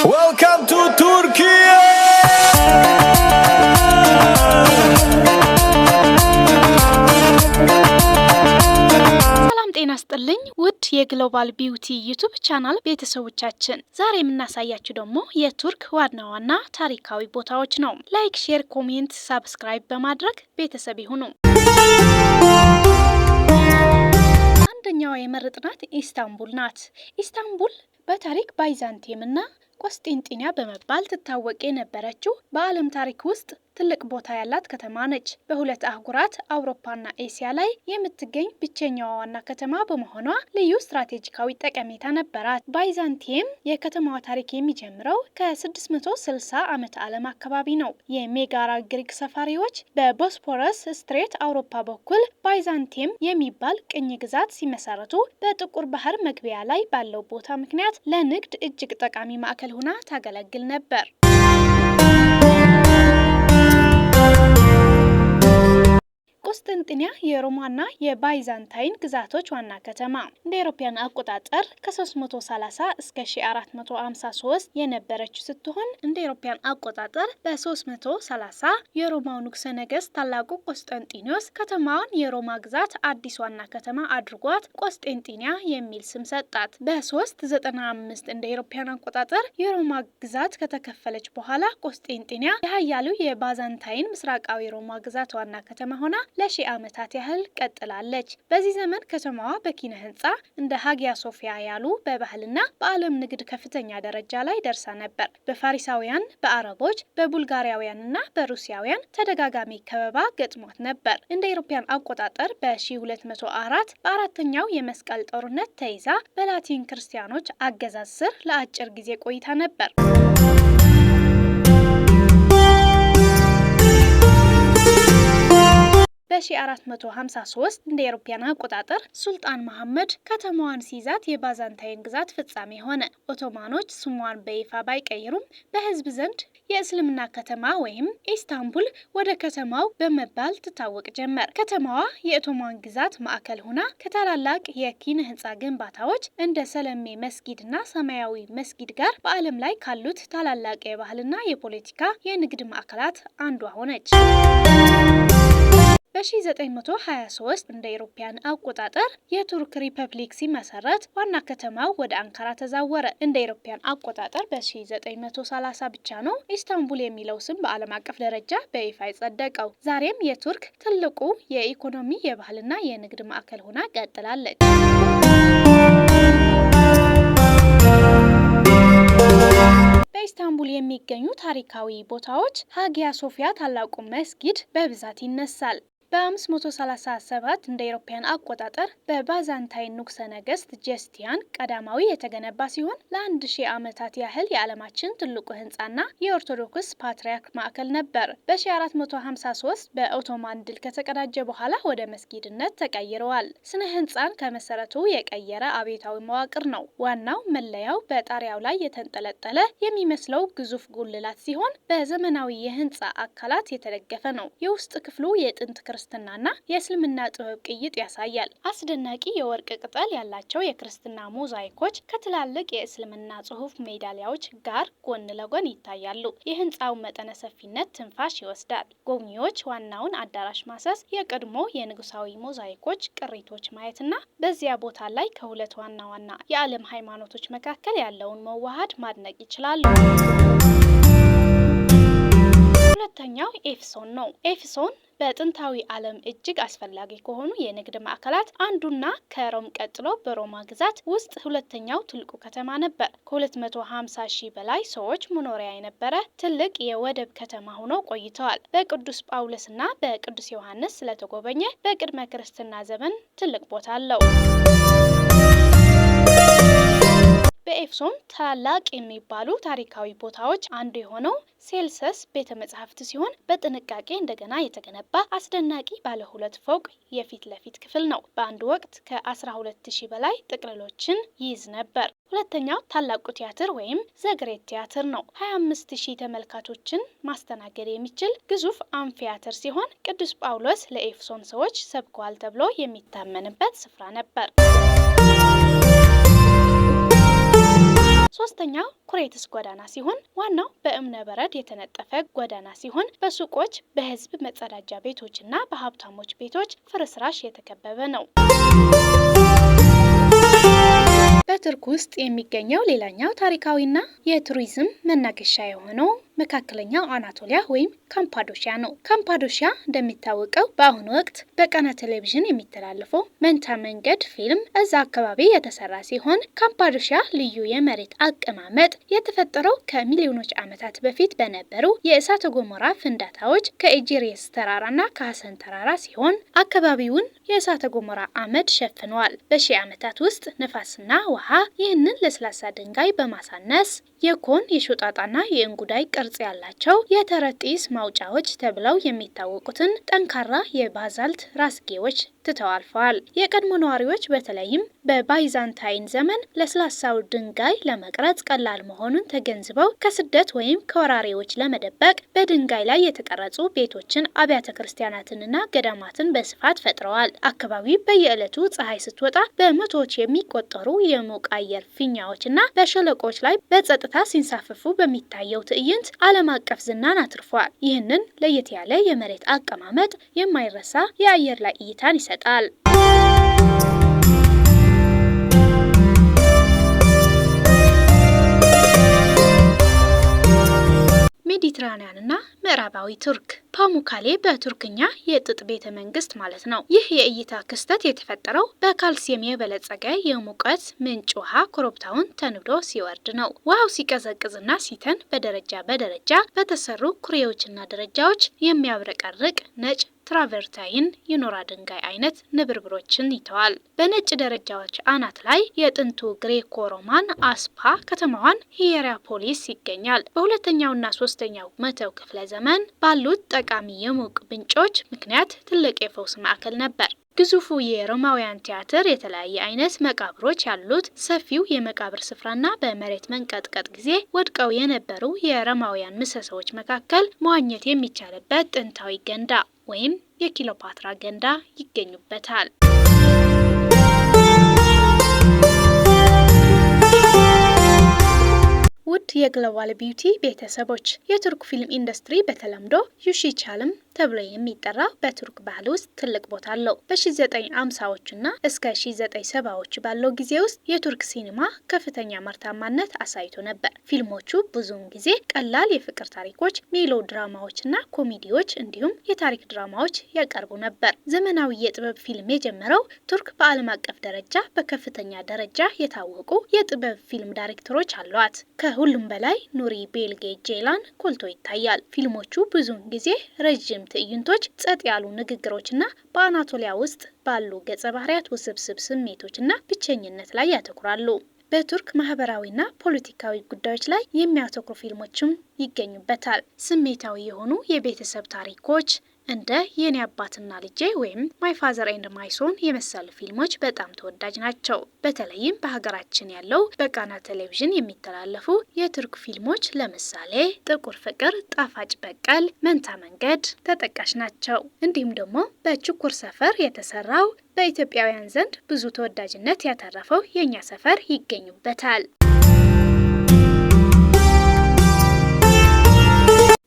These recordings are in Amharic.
Welcome to Turkey! ሰላም ጤና ስጥልኝ ውድ የ Global Beauty YouTube channel ቤተሰቦቻችን፣ ዛሬ የምናሳያችሁ ደግሞ የቱርክ ዋና ዋና ታሪካዊ ቦታዎች ነው። Like፣ share፣ comment፣ subscribe በማድረግ ቤተሰብ ይሁኑ። አንደኛዋ የመረጥናት ኢስታንቡል ናት። ኢስታንቡል በታሪክ ባይዛንቲየምና ቆስጤንጢንያ በመባል ትታወቅ የነበረችው በዓለም ታሪክ ውስጥ ትልቅ ቦታ ያላት ከተማ ነች። በሁለት አህጉራት አውሮፓና ኤስያ ላይ የምትገኝ ብቸኛዋ ዋና ከተማ በመሆኗ ልዩ ስትራቴጂካዊ ጠቀሜታ ነበራት። ባይዛንቲየም የከተማዋ ታሪክ የሚጀምረው ከ660 ዓመተ ዓለም አካባቢ ነው። የሜጋራ ግሪክ ሰፋሪዎች በቦስፖረስ Strait አውሮፓ በኩል ባይዛንቲየም የሚባል ቅኝ ግዛት ሲመሰረቱ በጥቁር ባህር መግቢያ ላይ ባለው ቦታ ምክንያት ለንግድ እጅግ ጠቃሚ ማዕከል ሆና ታገለግል ነበር። ቁስጥንጥንያ የሮማና የባይዛንታይን ግዛቶች ዋና ከተማ፣ እንደ አውሮፓውያን አቆጣጠር ከ330 እስከ 1453 የነበረች ስትሆን፣ እንደ አውሮፓውያን አቆጣጠር በ330 የሮማው ንጉሰ ነገስት ታላቁ ቆስጠንጢኖስ ከተማዋን የሮማ ግዛት አዲስ ዋና ከተማ አድርጓት ቆስጤንጢንያ የሚል ስም ሰጣት። በ395 እንደ አውሮፓውያን አቆጣጠር የሮማ ግዛት ከተከፈለች በኋላ ቆስጤንጢንያ የሀያሉ የባዛንታይን ምስራቃዊ ሮማ ግዛት ዋና ከተማ ሆና ለ1000 ዓመታት ያህል ቀጥላለች። በዚህ ዘመን ከተማዋ በኪነ ህንፃ እንደ ሀጊያ ሶፊያ ያሉ፣ በባህልና በዓለም ንግድ ከፍተኛ ደረጃ ላይ ደርሳ ነበር። በፋሪሳውያን፣ በአረቦች፣ በቡልጋሪያውያንና በሩሲያውያን ተደጋጋሚ ከበባ ገጥሟት ነበር። እንደ አውሮፓውያን አቆጣጠር በ1204 በአራተኛው የመስቀል ጦርነት ተይዛ በላቲን ክርስቲያኖች አገዛዝ ስር ለአጭር ጊዜ ቆይታ ነበር። በ1453 እንደ አውሮፓውያን አቆጣጠር ሱልጣን መሐመድ ከተማዋን ሲይዛት የባዛንታይን ግዛት ፍጻሜ ሆነ። ኦቶማኖች ስሟን በይፋ ባይቀይሩም በሕዝብ ዘንድ የእስልምና ከተማ ወይም ኢስታንቡል ወደ ከተማው በመባል ትታወቅ ጀመር። ከተማዋ የኦቶማን ግዛት ማዕከል ሆና ከታላላቅ የኪነ ህንፃ ግንባታዎች እንደ ሰለሜ መስጊድና ሰማያዊ መስጊድ ጋር በዓለም ላይ ካሉት ታላላቅ የባህልና የፖለቲካ የንግድ ማዕከላት አንዷ ሆነች። በ1923 እንደ አውሮፓውያን አቆጣጠር የቱርክ ሪፐብሊክ ሲመሰረት ዋና ከተማው ወደ አንካራ ተዛወረ። እንደ አውሮፓውያን አቆጣጠር በ1930 ብቻ ነው ኢስታንቡል የሚለው ስም በዓለም አቀፍ ደረጃ በይፋ የጸደቀው። ዛሬም የቱርክ ትልቁ የኢኮኖሚ፣ የባህልና የንግድ ማዕከል ሆና ቀጥላለች። በኢስታንቡል የሚገኙ ታሪካዊ ቦታዎች ሀጊያ ሶፊያ ታላቁ መስጊድ በብዛት ይነሳል። በ537 እንደ አውሮፓውያን አቆጣጠር በባዛንታይን ንጉሰ ነገስት ጀስቲያን ቀዳማዊ የተገነባ ሲሆን ለ1000 ዓመታት ያህል የዓለማችን ትልቁ ህንፃና የኦርቶዶክስ ፓትርያርክ ማዕከል ነበር። በ1453 በኦቶማን ድል ከተቀዳጀ በኋላ ወደ መስጊድነት ተቀይረዋል። ስነ ህንፃን ከመሰረቱ የቀየረ አብዮታዊ መዋቅር ነው። ዋናው መለያው በጣሪያው ላይ የተንጠለጠለ የሚመስለው ግዙፍ ጉልላት ሲሆን በዘመናዊ የህንፃ አካላት የተደገፈ ነው። የውስጥ ክፍሉ የጥንት ክርስትናና የእስልምና ጥበብ ቅይጥ ያሳያል። አስደናቂ የወርቅ ቅጠል ያላቸው የክርስትና ሞዛይኮች ከትላልቅ የእስልምና ጽሑፍ ሜዳሊያዎች ጋር ጎን ለጎን ይታያሉ። የህንፃው መጠነ ሰፊነት ትንፋሽ ይወስዳል። ጎብኚዎች ዋናውን አዳራሽ ማሰስ፣ የቀድሞ የንጉሳዊ ሞዛይኮች ቅሪቶች ማየትና በዚያ ቦታ ላይ ከሁለት ዋና ዋና የዓለም ሃይማኖቶች መካከል ያለውን መዋሃድ ማድነቅ ይችላሉ። ሁለተኛው ኤፌሶን ነው። ኤፌሶን በጥንታዊ ዓለም እጅግ አስፈላጊ ከሆኑ የንግድ ማዕከላት አንዱና ከሮም ቀጥሎ በሮማ ግዛት ውስጥ ሁለተኛው ትልቁ ከተማ ነበር። ከ250 ሺህ በላይ ሰዎች መኖሪያ የነበረ ትልቅ የወደብ ከተማ ሆኖ ቆይተዋል። በቅዱስ ጳውሎስና በቅዱስ ዮሐንስ ስለተጎበኘ በቅድመ ክርስትና ዘመን ትልቅ ቦታ አለው። በኤፌሶን ታላላቅ የሚባሉ ታሪካዊ ቦታዎች አንዱ የሆነው ሴልሰስ ቤተ መጻሕፍት ሲሆን በጥንቃቄ እንደገና የተገነባ አስደናቂ ባለ ሁለት ፎቅ የፊት ለፊት ክፍል ነው። በአንድ ወቅት ከ12,000 በላይ ጥቅልሎችን ይይዝ ነበር። ሁለተኛው ታላቁ ቲያትር ወይም The Great Theatre ነው። 25,000 ተመልካቾችን ማስተናገድ የሚችል ግዙፍ አምፊቲያትር ሲሆን ቅዱስ ጳውሎስ ለኤፌሶን ሰዎች ሰብከዋል ተብሎ የሚታመንበት ስፍራ ነበር። ሶስተኛው ኩሬትስ ጎዳና ሲሆን ዋናው በእብነ በረድ የተነጠፈ ጎዳና ሲሆን በሱቆች፣ በህዝብ መጸዳጃ ቤቶችና በሀብታሞች ቤቶች ፍርስራሽ የተከበበ ነው። በቱርክ ውስጥ የሚገኘው ሌላኛው ታሪካዊና የቱሪዝም መናገሻ የሆነው መካከለኛው አናቶሊያ ወይም ካፓዶሺያ ነው። ካፓዶሺያ እንደሚታወቀው በአሁኑ ወቅት በቃና ቴሌቪዥን የሚተላለፈው መንታ መንገድ ፊልም እዛ አካባቢ የተሰራ ሲሆን ካፓዶሺያ ልዩ የመሬት አቀማመጥ የተፈጠረው ከሚሊዮኖች ዓመታት በፊት በነበሩ የእሳተ ገሞራ ፍንዳታዎች ከኤጂሬስ ተራራና ከሀሰን ተራራ ሲሆን አካባቢውን የእሳተ ገሞራ አመድ ሸፍነዋል። በሺህ ዓመታት ውስጥ ነፋስና ውሃ ይህንን ለስላሳ ድንጋይ በማሳነስ የኮን፣ የሾጣጣና የእንጉዳይ ቅርጽ ያላቸው የተረት ጢስ ማውጫዎች ተብለው የሚታወቁትን ጠንካራ የባዛልት ራስጌዎች ትተው አልፈዋል። የቀድሞ ነዋሪዎች በተለይም በባይዛንታይን ዘመን ለስላሳው ድንጋይ ለመቅረጽ ቀላል መሆኑን ተገንዝበው ከስደት ወይም ከወራሪዎች ለመደበቅ በድንጋይ ላይ የተቀረጹ ቤቶችን፣ አብያተ ክርስቲያናትንና ገዳማትን በስፋት ፈጥረዋል። አካባቢው በየዕለቱ ፀሐይ ስትወጣ በመቶዎች የሚቆጠሩ የሙቅ አየር ፊኛዎችና በሸለቆች ላይ በጸጥታ ሲንሳፈፉ በሚታየው ትዕይንት ዓለም አቀፍ ዝናን አትርፏል። ይህንን ለየት ያለ የመሬት አቀማመጥ የማይረሳ የአየር ላይ እይታን ይሰጣል። ሜዲትራኒያንና ምዕራባዊ ቱርክ። ፓሙካሌ በቱርክኛ የጥጥ ቤተ መንግስት ማለት ነው። ይህ የእይታ ክስተት የተፈጠረው በካልሲየም የበለጸገ የሙቀት ምንጭ ውሃ ኮረብታውን ተንዶ ሲወርድ ነው። ውሃው ሲቀዘቅዝና ሲተን በደረጃ በደረጃ በተሰሩ ኩሬዎችና ደረጃዎች የሚያብረቀርቅ ነጭ ትራቨርታይን የኖራ ድንጋይ አይነት ንብርብሮችን ይተዋል። በነጭ ደረጃዎች አናት ላይ የጥንቱ ግሬኮ ሮማን አስፓ ከተማዋን ሂየራፖሊስ ይገኛል። በሁለተኛውና ሶስተኛው መተው ክፍለ ዘመን ባሉት ጠቃሚ የሙቅ ምንጮች ምክንያት ትልቅ የፈውስ ማዕከል ነበር። ግዙፉ የሮማውያን ቲያትር፣ የተለያየ አይነት መቃብሮች ያሉት ሰፊው የመቃብር ስፍራና በመሬት መንቀጥቀጥ ጊዜ ወድቀው የነበሩ የሮማውያን ምሰሶዎች መካከል መዋኘት የሚቻልበት ጥንታዊ ገንዳ ወይም የክሊዮፓትራ ገንዳ ይገኙበታል። ውድ የግሎባል ቢዩቲ ቤተሰቦች፣ የቱርክ ፊልም ኢንዱስትሪ በተለምዶ ዩሺቻልም ተብሎ የሚጠራ በቱርክ ባህል ውስጥ ትልቅ ቦታ አለው። በ1950ዎቹና እስከ 1970ዎቹ ባለው ጊዜ ውስጥ የቱርክ ሲኒማ ከፍተኛ ምርታማነት አሳይቶ ነበር። ፊልሞቹ ብዙውን ጊዜ ቀላል የፍቅር ታሪኮች፣ ሜሎ ድራማዎችና ኮሜዲዎች እንዲሁም የታሪክ ድራማዎች ያቀርቡ ነበር። ዘመናዊ የጥበብ ፊልም የጀመረው ቱርክ በዓለም አቀፍ ደረጃ በከፍተኛ ደረጃ የታወቁ የጥበብ ፊልም ዳይሬክተሮች አሏት። ከሁሉም በላይ ኑሪ ቤልጌ ጄላን ጎልቶ ይታያል። ፊልሞቹ ብዙውን ጊዜ ረዥም ትዕይንቶች፣ ጸጥ ያሉ ንግግሮችና በአናቶሊያ ውስጥ ባሉ ገጸ ባህሪያት ውስብስብ ስሜቶችና ብቸኝነት ላይ ያተኩራሉ። በቱርክ ማህበራዊና ፖለቲካዊ ጉዳዮች ላይ የሚያተኩሩ ፊልሞችም ይገኙበታል። ስሜታዊ የሆኑ የቤተሰብ ታሪኮች እንደ የኔ አባትና ልጄ ወይም My Father and My Son የመሰሉ ፊልሞች በጣም ተወዳጅ ናቸው። በተለይም በሀገራችን ያለው በቃና ቴሌቪዥን የሚተላለፉ የቱርክ ፊልሞች ለምሳሌ ጥቁር ፍቅር፣ ጣፋጭ በቀል፣ መንታ መንገድ ተጠቃሽ ናቸው። እንዲሁም ደግሞ በችኩር ሰፈር የተሰራው በኢትዮጵያውያን ዘንድ ብዙ ተወዳጅነት ያተረፈው የእኛ ሰፈር ይገኙበታል።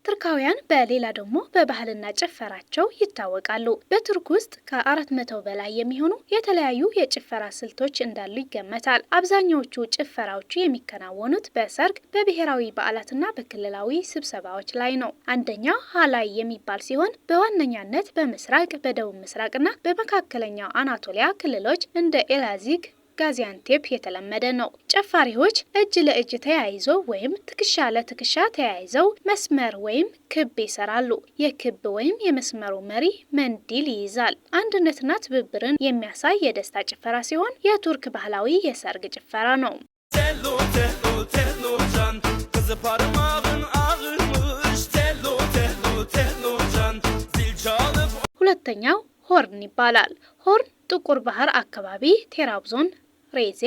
ቱርካውያን በሌላ ደግሞ በባህልና ጭፈራቸው ይታወቃሉ። በቱርክ ውስጥ ከ400 በላይ የሚሆኑ የተለያዩ የጭፈራ ስልቶች እንዳሉ ይገመታል። አብዛኛዎቹ ጭፈራዎቹ የሚከናወኑት በሰርግ፣ በብሔራዊ በዓላትና በክልላዊ ስብሰባዎች ላይ ነው። አንደኛው ሀላይ የሚባል ሲሆን በዋነኛነት በምስራቅ፣ በደቡብ ምስራቅና በመካከለኛው አናቶሊያ ክልሎች እንደ ኤላዚግ፣ ጋዚያንቴፕ የተለመደ ነው። ጨፋሪዎች እጅ ለእጅ ተያይዞ ወይም ትከሻ ለትከሻ ተያይዘው መስመር ወይም ክብ ይሰራሉ። የክብ ወይም የመስመሩ መሪ መንዲል ይይዛል። አንድነትና ትብብርን የሚያሳይ የደስታ ጭፈራ ሲሆን የቱርክ ባህላዊ የሰርግ ጭፈራ ነው። Tello tello tello can. Kızı parmağın ağırmış. Tello tello tello can. Zil çalıp ሁለተኛው ሆርን ይባላል። ሆርን ጥቁር ባህር አካባቢ ትራብዞን፣ ሬዜ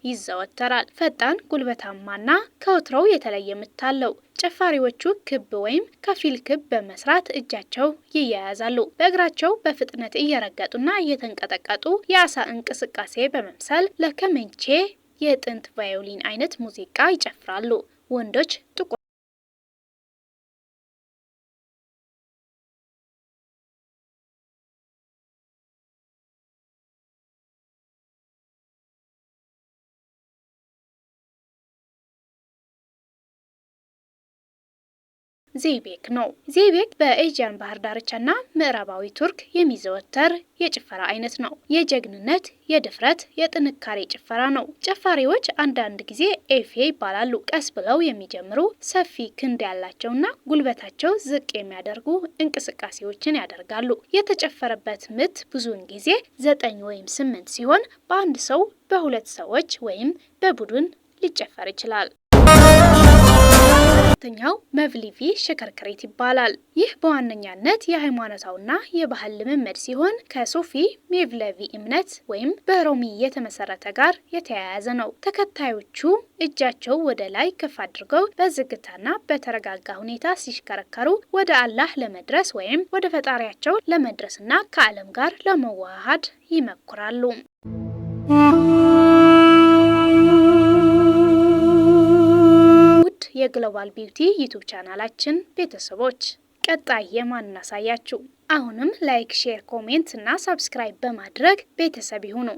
ይዘወተራል። ፈጣን፣ ጉልበታማና ከወትሮው የተለየ ምት አለው። ጨፋሪዎቹ ክብ ወይም ከፊል ክብ በመስራት እጃቸው ይያያዛሉ። በእግራቸው በፍጥነት እየረገጡና እየተንቀጠቀጡ የአሳ እንቅስቃሴ በመምሰል ለከመንቼ የጥንት ቫዮሊን አይነት ሙዚቃ ይጨፍራሉ። ወንዶች ጥቁር ዜይቤክ ነው። ዜይቤክ በኤጂያን ባህር ዳርቻና ምዕራባዊ ቱርክ የሚዘወተር የጭፈራ አይነት ነው። የጀግንነት፣ የድፍረት፣ የጥንካሬ ጭፈራ ነው። ጨፋሪዎች አንዳንድ ጊዜ ኤፌ ይባላሉ። ቀስ ብለው የሚጀምሩ፣ ሰፊ ክንድ ያላቸውና ጉልበታቸው ዝቅ የሚያደርጉ እንቅስቃሴዎችን ያደርጋሉ። የተጨፈረበት ምት ብዙውን ጊዜ 9 ወይም 8 ሲሆን በአንድ ሰው፣ በሁለት ሰዎች ወይም በቡድን ሊጨፈር ይችላል። ሁለተኛው መቭሊቪ ሽክርክሪት ይባላል። ይህ በዋነኛነት የሃይማኖታዊና የባህል ልምምድ ሲሆን ከሱፊ ሜቭለቪ እምነት ወይም በሮሚ የተመሰረተ ጋር የተያያዘ ነው። ተከታዮቹ እጃቸው ወደ ላይ ከፍ አድርገው በዝግታና በተረጋጋ ሁኔታ ሲሽከረከሩ ወደ አላህ ለመድረስ ወይም ወደ ፈጣሪያቸው ለመድረስና ከዓለም ጋር ለመዋሃድ ይሞክራሉ። ውድ የ Global Beauty YouTube ቻናላችን ቤተሰቦች፣ ቀጣይ የማን እናሳያችሁ? አሁንም like፣ share፣ comment እና subscribe በማድረግ ቤተሰብ ይሁኑ።